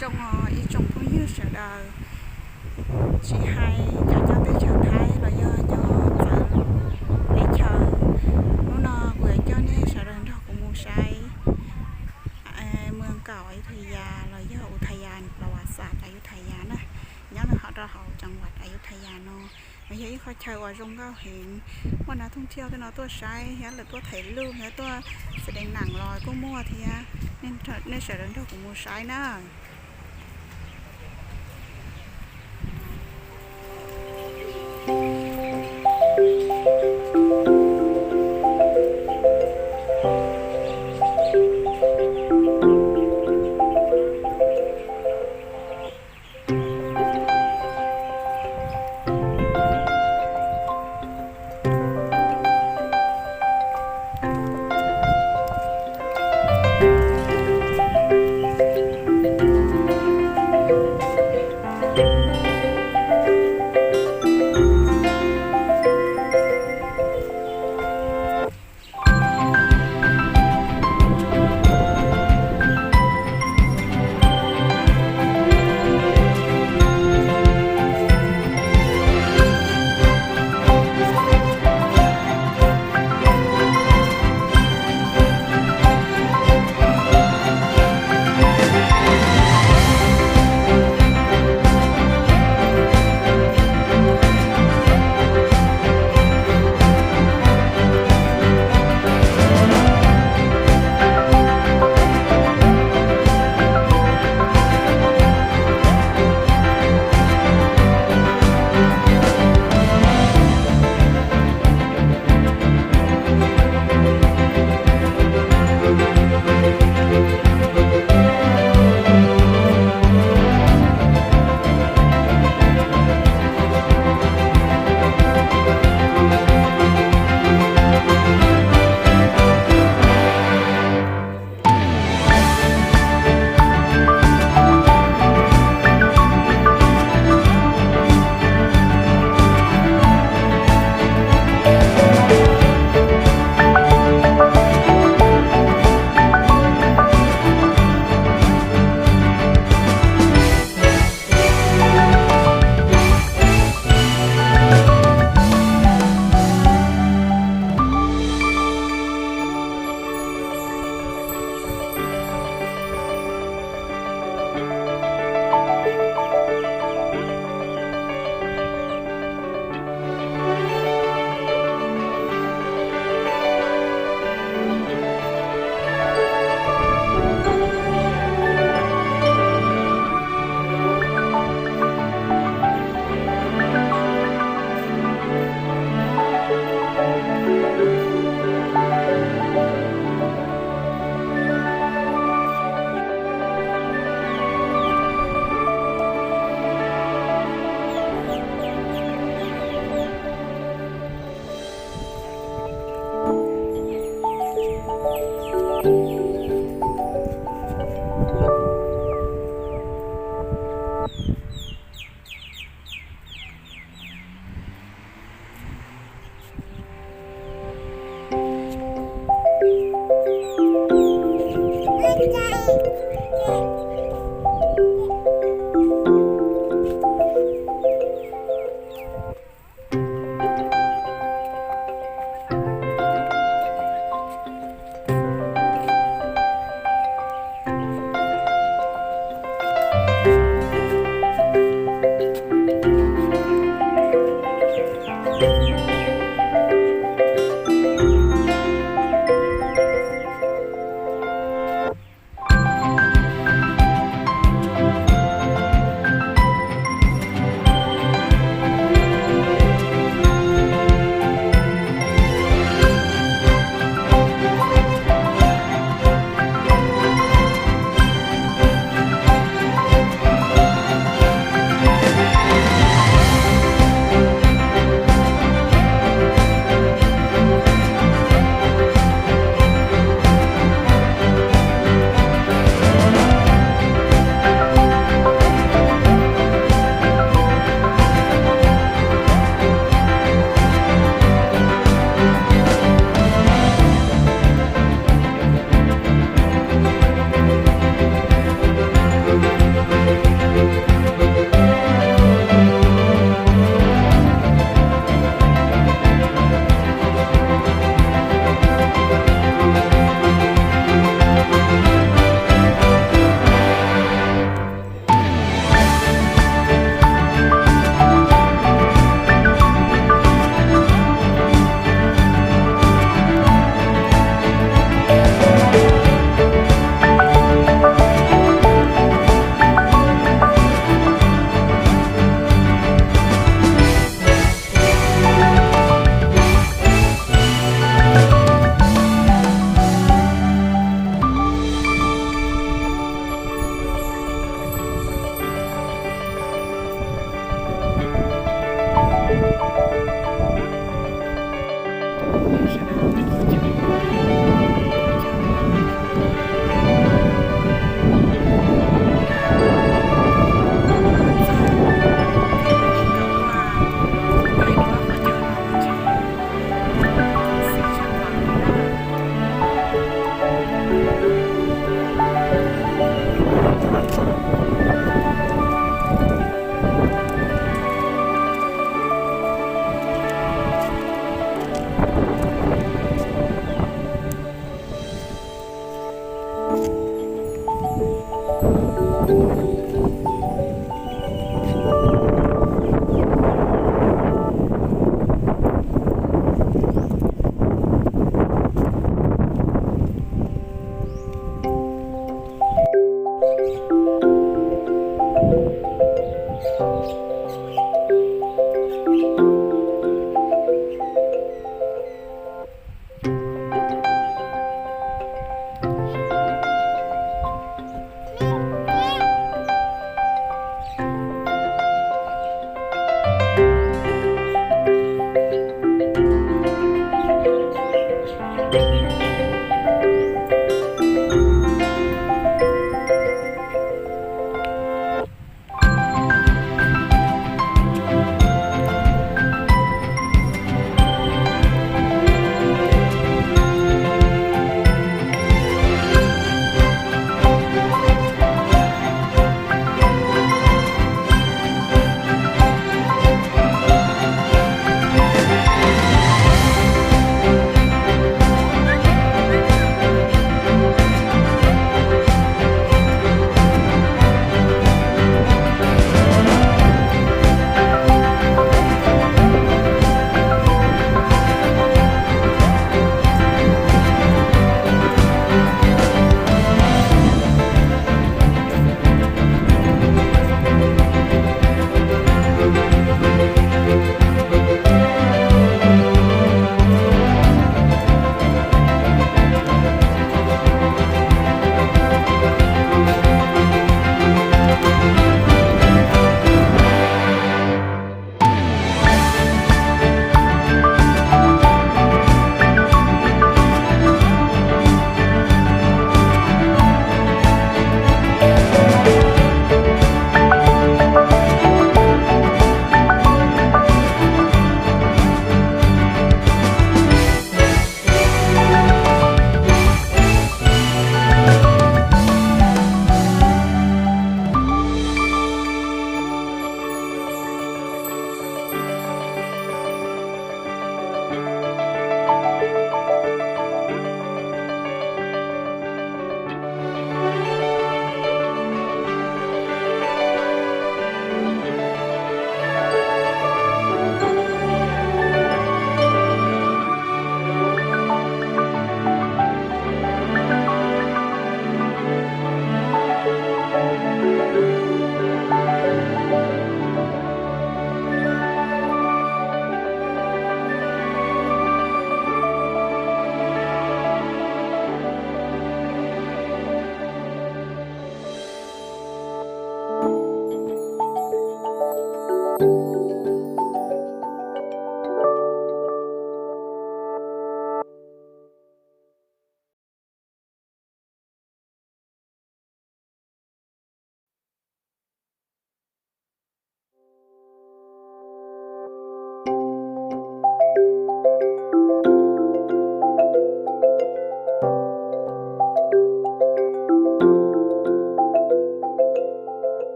Zoo os ib tsoom phooj ywg sawv daws, tsis hais cov nyob teb chaws Thaib los yog nyob txawv teb chaws, hnub no kuv yuav coj nej sawv daws nrog kuv mus saib เมืองเก่าอยุธยา los yog อุทยานประวัติศาสตร์อยุธยา na, nyob rau hauv จังหวัดอยุธยา no. Mas yog ib qho chaw uas zoo nkauj heev, muaj nas thooj thiaj tej no tuaj saib thiab lawv tuaj tham luj thiab tuaj xa deev nam los kuj muaj thiab. Nej sawv daws nrog kuv mus saib na.